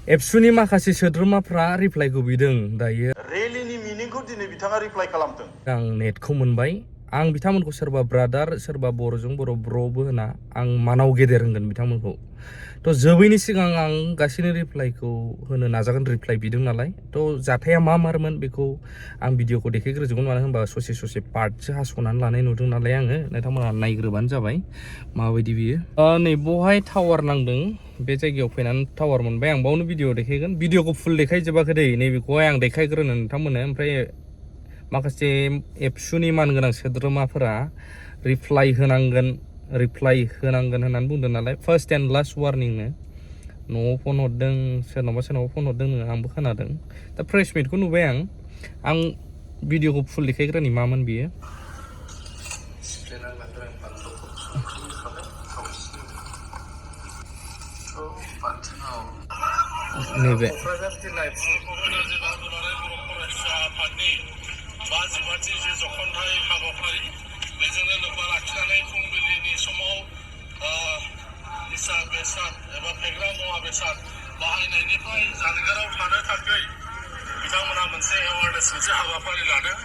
एबसुनि माखासे सोद्रोमाफ्रा रिप्लाइखौ बिदों दायो रेलिनि मिनिंखौ दिनै बिथाङा रिप्लाइ खालामदों आं नेटखौ मोनबाय आं बिथांमोनखौ सोरबा ब्रादार सोरबा बर'जों बर' ब्र'बो होना आं मानाव गेदेर होनगोन बिथांमोनखौ थ' जोबैनि सिगां आं गासैनि रिप्लाइखौ होनो नाजागोन रिप्लाइ बिदों नालाय थ' जाथाया मा मारमोन बेखौ आं भिडिअखौ देखायग्रोजोबगोन मानो होनबा ससे ससे पार्टसो हास'नानै लानाय नुदों नालाय आङो नोंथांमोनहा नायग्रोबानो जाबाय माबायदि बियो नै बहाय टावार नांदों बे जायगायाव फैनानै टावार मोनबाय आं बावनो भिडिअ देखायगोन भिडिअखौ फुल देखायजोबाखै दै नैबेखौहाय आं देखायग्रोनो नोंथांमोननो ओमफ्राय माखासे एबसुनि मानगोनां सोद्रोमाफोरा रिप्लाइ होनांगोन होननानै बुंदों नालाय फार्स्ट एन्ड लास्ट वार्निंनो न'आव फन हरदों सोरनावबा फन हरदों आंबो खोनादों दा प्रेस मिटखौ नुबाय आं भिडिअखौ फुल देखायग्रोनि मामोन बियो नैबे बेजोंनो लोब्बा लाखिनानै फुंबिलिनि समाव निसा बेसाद एबा फेग्रा मुवा बेसाद बाहायनायनिफ्राय जानगाराव थानो थाखाय बिथांमोना मोनसे एवारनेस मोनसे हाबाफारि लादों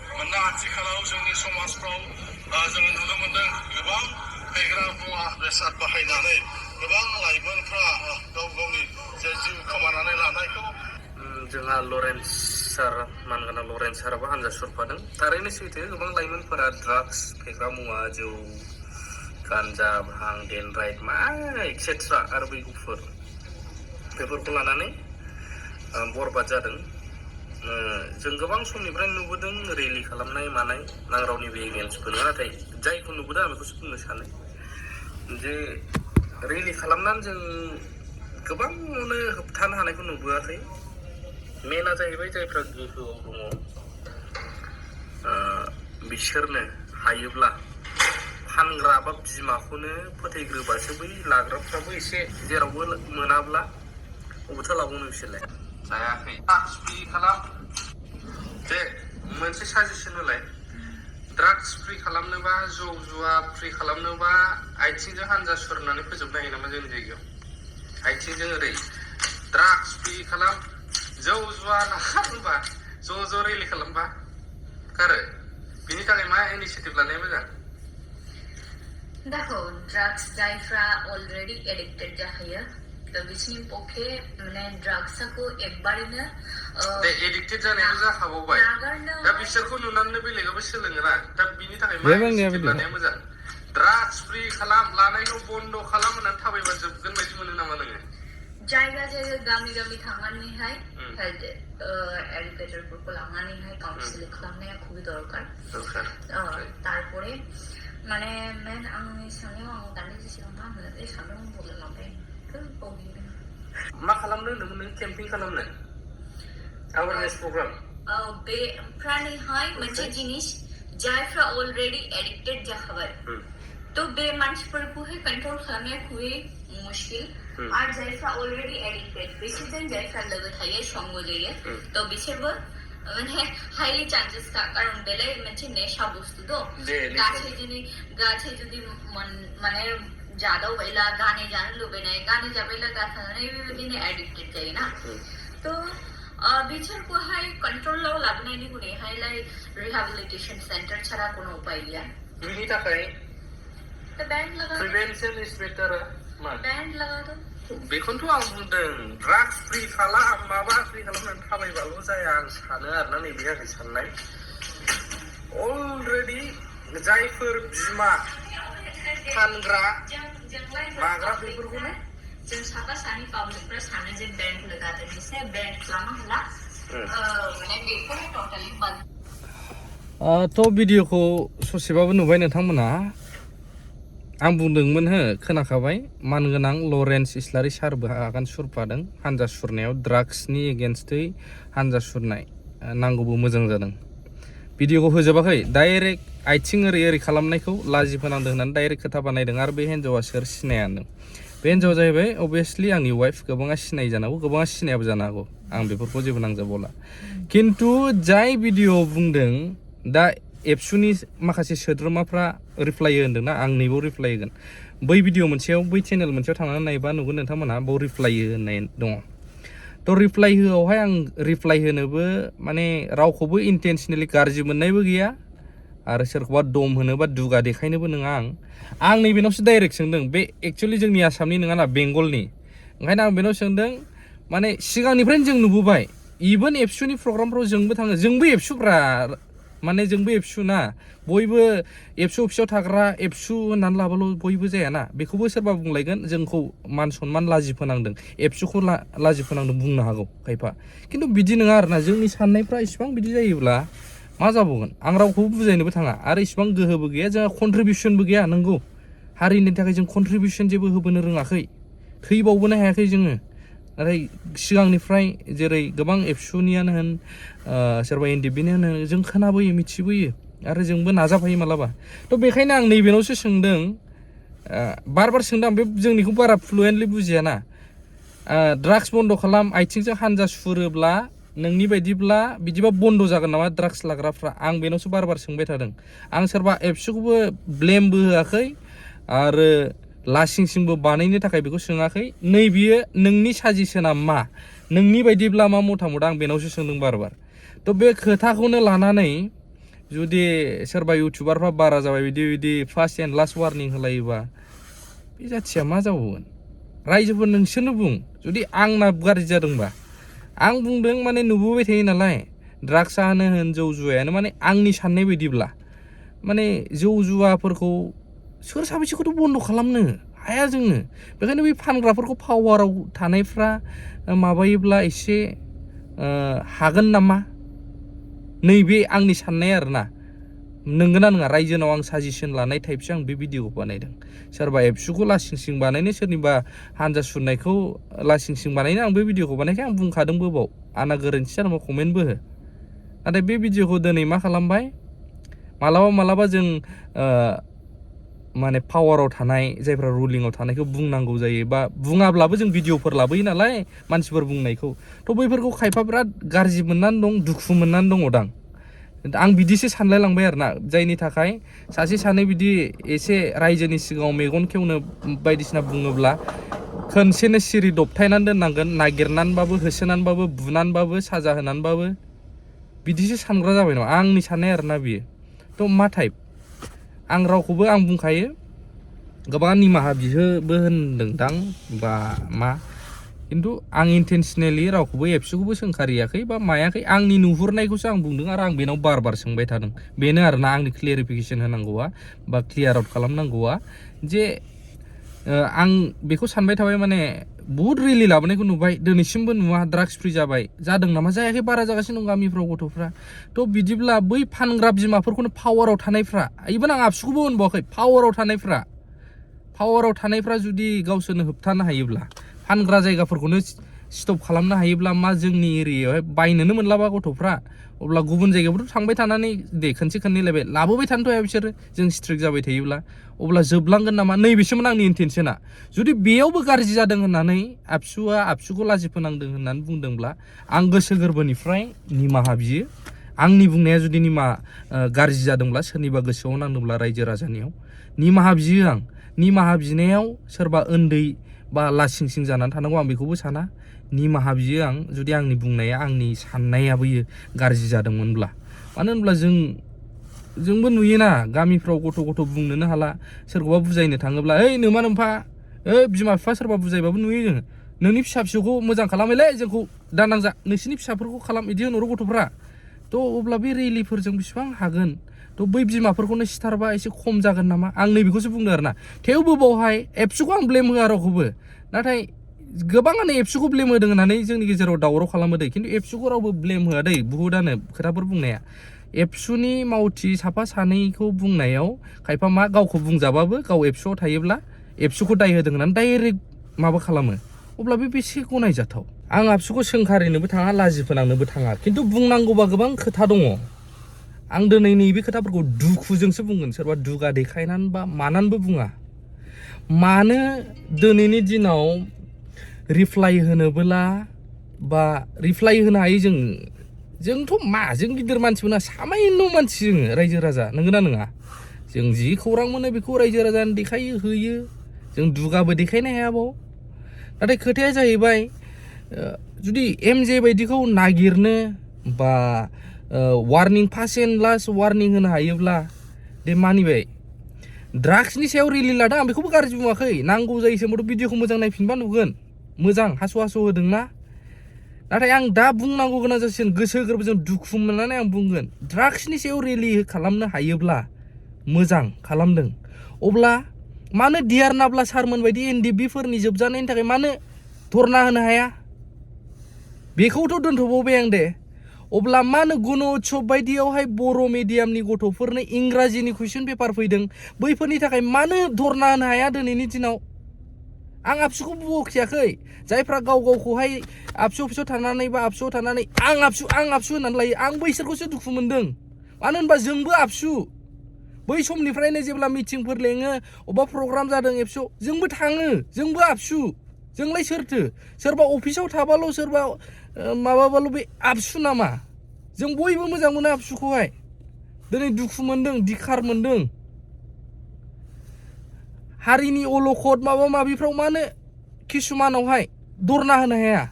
मानोना आथिखालाव जोंनि समाजफ्राव जोङो नुनो मोनदों गोबां फेग्रा मुवा बेसाद बाहायनानै गोबां लाइमोनफ्रा गाव गावनि जे जिउ खोमानानै लानायखौ जोंहा लरेन्स सार मानगोनां लरेन्स साराबो हानजा सुरफादों थारैनो सैथो गोबां लाइमोनफोरा ड्राग्स फेग्रा मुवा जौ गान्जा भां डेनराइट मा एक्सेट्रा आरो बै गुफुर बेफोरखौ लानानै बरबाद जादों जों गोबां समनिफ्राय नुबोदों रेलि खालामनाय मानाय आं रावनिबो एगेन्स्टबो नङा नाथाय जायखौ नुबोदों आं बेखौसो बुंनो सानो जे रेलि खालामनानै जों गोबाङावनो होबथानो हानायखौ नुबोआखै मेना जाहैबाय जायफ्रा गोहोआव दङ बिसोरनो हायोब्ला फानग्रा बा बिमाखौनो फोथैग्रोबासो बै लाग्राफ्राबो एसे जेरावबो मोनाब्ला अबेथा लाबावनो बिसोरलाय जायाखै फ्रि खालाम दे मोनसे साजेसन होलाय ड्राग्स फ्रि खालामनोबा जौ जुवा फ्रि खालामनोबा आथिंजों हानजा सुरनानै फोजोबनो हायो नामा जोंनि जायगायाव आथिंजों ओरै ड्राग्स फ्रि खालाम जौ जुवा नाखारोबा ज' रेलि खालामबा कारो बिनि थाखाय मा इनिशिएटिभ लानाया मोजां देखो ड्राग्स जायफ्रा अलरेडी एडिक्टेड जाखायो तो बिसोरनि पक्षे माने ड्राग्सखौ एकबारैनो एडिक्टेड जानायबो जाखाबावबाय दा बिसोरखौ नुनानै बेलेगाबो सोलोङोना दा बिनि थाखाय मा इनिशिएटिभ लानाया मोजां ड्राग्स फ्रि खालाम लानायखौ बन्द खालाम होननानै थाबायबा जोबगोन बायदि मोनो नामा नोङो जायगा गामि थांनानैहाय हेल्थ एडुकेटरफोरखौ लांनानैहाय काउन्सिलिं खालामनाया खुबই दरकार তারপরে মানে মেন आंनि साननायाव आं दान्दिसे सिगां मा होनो बे सानदोंमोन बदलांबाय मा खालामनो होनदोंमोन नों केम्पिं खालामनो एवारनेस प्रग्राम बे प्राणिहाय मोनसे जिनिस जायफ्रा अलरेडी एडिक्टेड जाखाबाय तो बे मानसिफोरखौहाय कन्ट्रोल खालामनाया खुबই मुश्किल আর जायफ्रा अलरेडी एडिक्टेड बिसोरजों जायफ्रा लोगो थायो संग जायो तो बिसोरबो মানে হাইলি চান্সেস কারণ বেলে মানে নেশা বস্তু তো গাছে যদি মানে ज्यादा वेला गाने जाने लुबे नहीं गाने जाबेला गाथा नहीं बेबायदिनो एडिक्टेड जायो ना तो बिसोरखौ हाय कंट्रोल लाव लाबोनायनि गुने हायलाय रिहेबिलिटेशन सेंटर छाड़ा कोनो उपाय गैया बिनि थाखाय तो बैंड लगा प्रिवेंशन इज बेटर बैंड लगा दो बेखौनोथ' आं बुंदों ड्राग्स फ्रि खालाम माबा फ्रि खालामनानै थाबायबाल' जाया आं सानो आरोना नैबे आंनि साननाय अलरेडि जायफोर बिमा फानग्रा माग्रा बेफोरखौनो जों साफा सानै पाब्लिकफ्रा सानो जे बैंड लगादों एसे बैंड खालामा होला माने बेखौनो टोटली बंद थ' भिडिअखौ ससेबाबो नुबाय नोंथांमोना आं बुंदोंमोन खोनाखाबाय मानगोनां लरेन्स इस्लारि सारबो आगान सुरफादों हानजा सुरनायाव ड्राग्सनि एगेन्स्टै हानजा सुरनाय नांगौबो मोजां जादों भिडिअखौ होजोबाखै डाइरेक्ट आथिं ओरै खालामनायखौ लाजि फोनांदों होननानै डाइरेक्ट खोथा बानायदों आरो बे हिन्जावा सोर सिनायानो बे हिन्जावा जाहैबाय अभियासलि आंनि वाइफ गोबाङा सिनाय जानांगौ गोबाङा सिनायाबो जानो हागौ आं बेफोरखौ जेबो नांजाबावला खिन्थु जाय भिडिअ बुंदों दा एबसुनि माखासे सोद्रोमाफ्रा रिप्लाइ होनदोंना आं नैबाव रिप्लाइ होगोन बै भिडिअ मोनसेयाव बै चेनेल मोनसेयाव थांनानै नायबा नुगोन नोंथांमोनहा बाव रिप्लाइ होननाय दङ तो रिप्लाइ होआवहाय आं रिप्लाइ होनोबो माने रावखौबो इन्टेन्सनेलि गाज्रि मोननायबो गैया आरो सोरखौबा दम होनोबा दुगा देखायनोबो नङा आं नैबेनावसो डाइरेक्ट सोंदों बे एक्चुअलि जोंनि आसामनि नङा ना बेंगलनि ओंखायनो आं बेनाव सोंदों माने सिगांनिफ्रायनो जों नुबोबाय इभेन एबसुनि प्रग्रामफ्राव जोंबो थाङो जोंबो एबसुफ्रा माने जोंबो एबसु ना बयबो एबसु अफिसाव थाग्रा एबसु होननानै लाबाल' बयबो जायाना बेखौबो सोरबा बुंलायगोन जोंखौ मान सनमान लाजि फोनांदों एबसुखौ लाजि फोनांदों बुंनो हागौ खायफा खिन्थु बिदि नङा आरोना जोंनि साननायफ्रा इसिबां बिदि जायोब्ला मा जाबावगोन आं रावखौबो बुजायनोबो थाङा आरो इसिबां गोहोबो गैया जोंहा कन्ट्रिबिउसनबो गैया नंगौ हारिनि थाखाय जों कन्ट्रिबिउसन जेबो होबोनो रोङाखै थैबावबोनो हायाखै जोङो नाथाय सिगांनिफ्राय जेरै गोबां एबसुनियानो होन सोरबा एनडिबिनियानो होन जों खोनाबोयो मिथिबोयो आरो जोंबो नाजाफायो मालाबा थ' बेखायनो आं नैबेनावसो सोंदों बार सोंदों आं बे जोंनिखौ बारा फ्लुयेन्टलि बुजियाना ड्राग्स बन्द खालाम आथिंजों हानजा सुरोब्ला नोंनि बायदिब्ला बिदिबा बन्द जागोन नामा ड्राग्स लाग्राफ्रा आं बेनावसो बार सोंबाय थादों आं सोरबा एबसुखौबो ब्लेमबो होआखै आरो लासिंसिंबो बानायनो थाखाय बेखौ सोङाखै नैबेयो नोंनि साजेसना मा नोंनि बायदिब्ला मा मतामत आं बेनावसो सोंदों बार थ' बे खोथाखौनो लानानै जुदि सोरबा इउटुबारफ्रा बारा जाबाय बिदि फार्स्ट एन्ड लास्ट वार्निं होलायोबा बे जाथिया मा जाबावगोन रायजोफोर नोंसोरनो बुं जुदि आंना गाज्रि जादोंबा आं बुंदों माने नुबोबाय थायो नालाय ड्राग्सआनो होन जौ जुवायानो माने आंनि साननाय बायदिब्ला माने जौ जुवाफोरखौ सोर साबेसेखौथ' बन्द खालामनो हाया जोङो बेखायनो बे फानग्राफोरखौ पावाराव थानायफ्रा माबायोब्ला एसे हागोन नामा नैबे आंनि साननाय आरोना नंगौना नङा रायजोनाव आं साजेसन लानाय टाइपसो आं बे भिडिअखौ बानायदों सोरबा एबसुखौ लासिंसिं बानायनो सोरनिबा हानजा सुरनायखौ लासिंसिं बानायनो आं बे भिडिअखौ बानायखाय आं बुंखादोंबो बाव आंना गोरोन्थि जादोंबा कमेन्टबो हो नाथाय बे भिडिअखौ दिनै मा खालामबाय मालाबा जों माने पावाराव थानाय जायफ्रा रुलिंआव थानायखौ बुंनांगौ जायो बा बुङाब्लाबो जों भिडिअफोर लाबोयो नालाय मानसिफोर बुंनायखौ थ' बैफोरखौ खायफा बिराद गाज्रि मोननानै दं दुखु मोननानै दङ दां आं बिदिसो सानलाय लांबाय आरोना जायनि थाखाय सासे सानै बिदि एसे रायजोनि सिगाङाव मेगन खेवनो बायदिसिना बुङोब्ला खनसेनो सिरि दबथायनानै दोननांगोन नागिरनानैबाबो होसोनानैबाबो बुनानैबाबो साजा होनानैबाबो बिदिसो सानग्रा जाबाय नामा आंनि साननाय आरोना बियो थ' मा टाइप आं रावखौबो आं बुंखायो गोबां निमाहा बिहोबो होनदोंदां बा मा खिन्थु आं इन्टेन्सनेलि रावखौबो एबसुखौबो सोंखारियाखै बा मायाखै आंनि नुहुरनायखौसो आं बुंदों आरो आं बेनाव बार सोंबाय थादों बेनो आरोना आंनि क्लियारिफिकेसन होनांगौआ बा क्लियार आउट खालामनांगौआ जे आं बेखौ सानबाय थाबाय माने बहुद रिलि लाबोनायखौ नुबाय दिनैसिमबो नुवा ड्राग्स फ्रि जाबाय जादों नामा जायाखै बारा जागासिनो दं गामिफ्राव गथ'फ्रा थ' बिदिब्ला बै फानग्रा बिमाफोरखौनो पावाराव थानायफ्रा इभेन आं आबसुखौबो होनबावाखै पावाराव थानायफ्रा जुदि गावसोरनो होबथानो हायोब्ला फानग्रा जायगाफोरखौनो स्टप खालामनो हायोब्ला मा जोंनि एरियायावहाय बायनोनो मोनलाबा गथ'फ्रा अब्ला गुबुन जायगायावथ' थांबाय थानानै दे खनसे खननै लाबोबाय थानोथ' हाया बिसोरो जों स्ट्रिक्ट जाबाय थायोब्ला अब्ला जोबलांगोन नामा नैबेसोमोन आंनि इन्टेनसना जुदि बेयावबो गाज्रि जादों होननानै आबसुखौ लाजि फोनांदों होननानै बुंदोंब्ला आं गोसो गोरबोनिफ्राय निमाहा बियो आंनि बुंनाया जुदि गाज्रि जादोंब्ला सोरनिबा गोसोआव नांदोंब्ला रायजो राजानियाव निमाहा बियो आं निमाहा बिनायाव सोरबा उन्दै बा लासिंसिं जानानै थानांगौ आं बेखौबो साना निमाहा बियो आं जुदि आंनि बुंनाया आंनि साननायाबो गाज्रि जादोंमोनब्ला मानो होनब्ला जोंबो नुयोना गामिफ्राव गथ' बुंनोनो हाला सोरखौबा बुजायनो थाङोब्ला ओइ नोमा नोमफा बिमा बिफा सोरबा बुजायबाबो नुयो जोङो नोंनि फिसा-फिसौखौ मोजां खालामैलै जोंखौ दानांजा नोंसिनि फिसाफोरखौ खालाम बिदि होनहरो गथ'फ्रा थ' अब्ला बे रेलिफोरजों बेसेबां हागोन थ' बै बिमाफोरखौनो सिथारबा एसे खम जागोन नामा आं नैबेखौसो बुंदों आरोना थेवबो बावहाय एबसुखौ आं ब्लेम होआ रावखौबो नाथाय गोबाङानो एबसुखौ ब्लेम होदों होननानै जोंनि गेजेराव दावराव खालामो दै खिन्थु एबसुखौ रावबो ब्लेम होआ दै बुहुदानो खोथाफोर बुंनाया एबसुनि मावथि साफा सानैखौ बुंनायाव खायफा मा गावखौ बुंजाबाबो गाव एबसुआव थायोब्ला एबसुखौ दाय होदों होननानै डाइरेक्ट माबा खालामो अब्ला बे बेसे गनायजाथाव आं आबसुखौ सोंखारिनोबो थाङा लाजि फोनांनोबो थाङा खिन्थु बुंनांगौबा गोबां खोथा दङ आं दिनै नैबे खोथाफोरखौ दुखुजोंसो बुंगोन सोरबा दुगा देखायनानै बा मानानैबो बुङा मानो दिनैनि दिनाव रिप्लाइ होनोबोला बा रिप्लाइ होनो हायो जोंथ' मा जों गिदिर मानसिफोरना सामायन' मानसि जोङो रायजो राजा नंगौना नङा जों जि खौरां मोनो बेखौ रायजो राजानो देखायो होयो जों दुगाबो देखायनो हायाबाव नाथाय खोथाया जाहैबाय जुदि एमजे बायदिखौ नागिरनो बा warning first and last warning होनो हायोब्ला दे मानिबाय ड्राग्सनि सायाव रिलि लादों आं बेखौबो गाज्रि बुङाखै नांगौ जायो समावथ' भिडिअखौ मोजां नायफिनबा नुगोन मोजां हास' होदोंना नाथाय आं दा बुंनांगौ गोनां जासिगोन गोसो गोरबोजों दुखु मोननानै आं बुंगोन ड्राग्सनि सायाव रिलि खालामनो हायोब्ला मोजां खालामदों अब्ला मानो डियार नाब्ला सारमोन बायदि एनडिबिफोरनि जोबजानायनि थाखाय मानो धरना होनो हाया बेखौथ' दोनथ'बावबाय आं दे अब्ला मानो गुन उत्सब बायदियावहाय बर' मिडियामनि गथ'फोरनो इंराजिनि कुइसन पेपार फैदों बैफोरनि थाखाय मानो धरना होनो हाया दिनैनि दिनाव आं आबसुखौ बखियाखै जायफ्रा गाव गावखौहाय आबसु अफिसाव थानानै बा आबसुआव थानानै आं आबसु होननानै लायो आं बैसोरखौसो दुखु मोनदों मानो होनबा जोंबो आबसु बै समनिफ्रायनो जेब्ला मिटिंफोर लेङो अबेबा प्रग्राम जादों एबसुआव जोंबो थाङो जोंबो आबसु जोंलाय सोरथो सोरबा अफिसाव थाबाल' सोरबा माबाबाल' बे आबसु नामा जों बयबो मोजां मोनो आबसुखौहाय दिनै दुखु मोनदों दिखार मोनदों हारिनि अलखद माबा माबिफ्राव मानो किसुमानावहाय धरना होनो हाया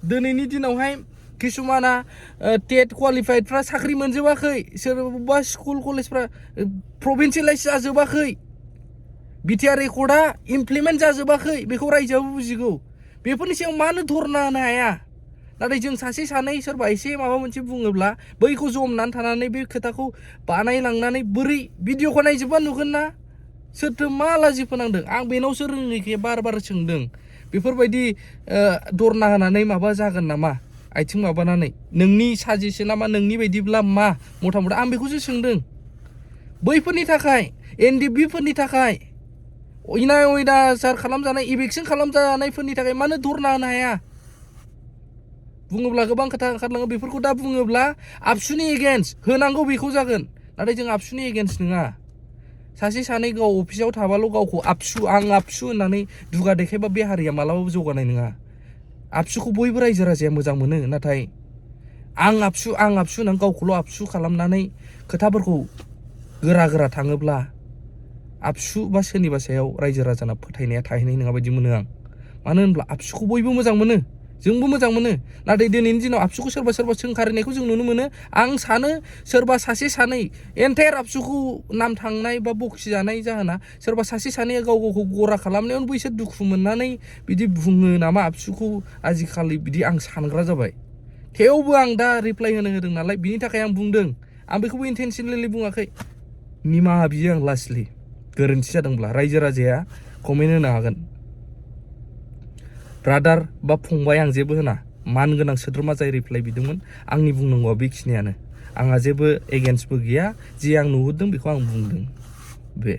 दिनैनि दिनावहाय किसुमाना टेट क्वालिफाइडफ्रा साख्रि मोनजोबाखै सोरबा स्कुल कलेजफ्रा प्रभिन्सियेलाइज जाजोबाखै बिटिआर रेकर्डआ इमप्लिमेन्ट जाजोबाखै बेखौ रायजोआबो बुजिगौ बेफोरनि सायाव मानो धरना होनो हाया नाथाय जों सासे सानै सोरबा एसे माबा मोनसे बुङोब्ला बैखौ जमनानै थानानै बे खोथाखौ बानायलांनानै बोरै भिडिअखौ नायजोबबा नुगोन ना सोरथो मा लाजि फोनांदों आं बेनावसो रोङैखे बार सोंदों बेफोरबायदि धरना होनानै माबा जागोन नामा आथिं माबानानै नोंनि साजेसना मा नोंनि बायदिब्ला मा मथा मथा आं बेखौसो सोंदों बैफोरनि थाखाय एनडिबिफोरनि थाखाय अयनाचार खालामजानाय इभिकसन खालामजानायफोरनि थाखाय मानो धरना होनो हाया बुङोब्ला गोबां खोथा ओंखारलाङो बेफोरखौ दा बुङोब्ला आबसुनि एगेन्स्ट होनांगौ बेखौ जागोन नाथाय जों आबसुनि एगेन्स्ट नङा सासे सानै गाव अफिसाव थाबाल' गावखौ आं आबसु होननानै दुगा देखायबा बे हारिया मालाबाबो जौगानाय नङा आबसुखौ बयबो रायजो राजाया मोजां मोनो नाथाय आं आबसु होननानै गावखौल' आबसु खालामनानै खोथाफोरखौ गोरा थाङोब्ला आबसु बा सोरनिबा सायाव रायजो राजाना फोथायनाया थाहैनाय नङा बायदि मोनो आं मानो होनब्ला आबसुखौ बयबो मोजां मोनो जोंबो मोजां मोनो नाथाय दिनैनि दिनाव आबसुखौ सोरबा सोंखारिनायखौ जों नुनो मोनो आं सानो सोरबा सासे सानै एन्टायार आबसुखौ नाम थांनाय बा बखिजानाय जाहोना सोरबा सासे सानैया गाव गावखौ गरा खालामनायावनो बैसोर दुखु मोननानै बिदि बुङो नामा आबसुखौ आजिखालि बिदि आं सानग्रा जाबाय थेवबो आं दा रिप्लाइ होदों नालाय बिनि थाखाय आं बुंदों आं बेखौबो इन्टेनसनेलि बुङाखै निमाहा बियो आं लासलि गोरोन्थि जादोंब्ला रायजो राजाया कमेन्ट होनो हागोन ब्रादार बा फंबाय आं जेबो होना मान गोनां सोद्रोमा जाय रिप्लाइ बिदोंमोन आंनि बुंनांगौआ बेखिनियानो आंहा जेबो एगेन्स्टबो गैया जि आं नुहुरदों बेखौ आं बुंदों बे